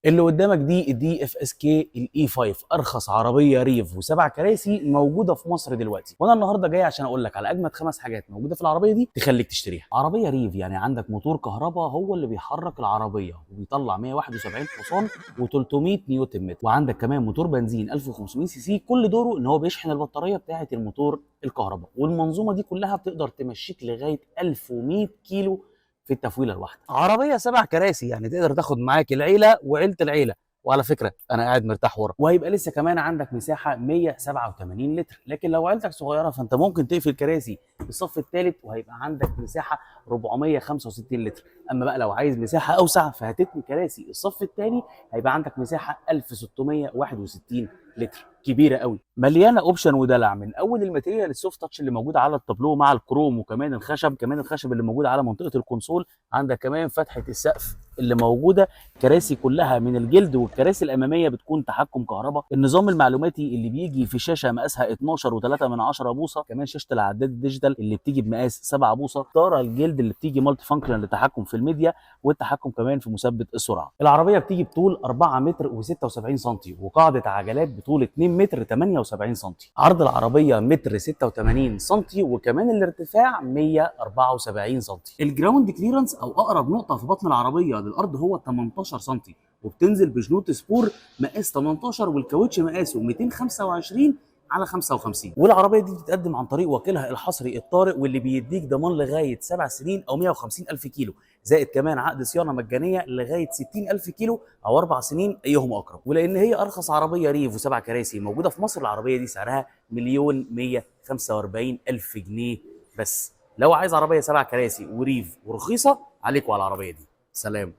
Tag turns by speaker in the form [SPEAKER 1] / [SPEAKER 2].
[SPEAKER 1] اللي قدامك دي ال DFSK ال E5، ارخص عربية REEV وسبع كراسي موجودة في مصر دلوقتي. وانا النهارده جاي عشان اقول لك على اجمد 5 حاجات موجودة في العربية دي تخليك تشتريها. عربية REEV يعني عندك موتور كهرباء هو اللي بيحرك العربية وبيطلع 171 حصان و300 نيوتن متر، وعندك كمان موتور بنزين 1500 سي سي كل دوره ان هو بيشحن البطارية بتاعه الموتور الكهرباء، والمنظومه دي كلها بتقدر تمشيك لغاية 1100 كيلو في التفويله الواحدة. عربية 7 كراسي يعني تقدر تاخد معاك العيلة وعيلة العيلة، وعلى فكرة انا قاعد مرتاح ورا. وهيبقى لسه كمان عندك مساحة 187 لتر، لكن لو عيلتك صغيرة فانت ممكن تقفل كراسي الصف الثالث وهيبقى عندك مساحة 465 لتر. اما بقى لو عايز مساحة اوسع فهتتني كراسي الصف الثاني، هيبقى عندك مساحة 1661 لتر، كبيرة قوي، مليانة option ودلع، من اول ال material ال soft touch اللي موجود على التابلو مع الكروم، وكمان الخشب، كمان الخشب اللي موجود على منطقة ال console. عندك كمان فتحه السقف اللي موجوده، كراسي كلها من الجلد، والكراسي الامامية بتكون تحكم كهرباء. النظام المعلوماتي اللي بيجي في شاشة مقاسها 12.3 من 10 بوصه، كمان شاشة العداد ال digital اللي بتيجي بمقاس 7 بوصه، طاره الجلد اللي بتيجي multi function للتحكم في الميديا والتحكم كمان في مثبت السرعة. العربية بتيجي بطول 4 متر و76 سم، وقاعدة عجلات بطول 2 متر 78 سم. عرض العربية متر 86 سم، وكمان الارتفاع 174 سم. ال ground clearance او اقرب نقطة في بطن العربية للارض هو 18 سم، وبتنزل بجنوط سبور مقاس 18، والكاوتش مقاسه 225 على 55. والعربية دي بتتقدم عن طريق وكيلها الحصري الطارق، واللي بيديك ضمان لغاية 7 سنين او 150 الف كيلو، زائد كمان عقد صيانة مجانية لغاية 60 الف كيلو او 4 سنين ايهم اقرب. ولان هي ارخص عربية REEV وسبع كراسي موجودة في مصر، العربية دي سعرها 1,145,000 جنيه بس. لو عايز عربية 7 كراسي و REEV ورخيصه، عليكم على العربية دي. سلام.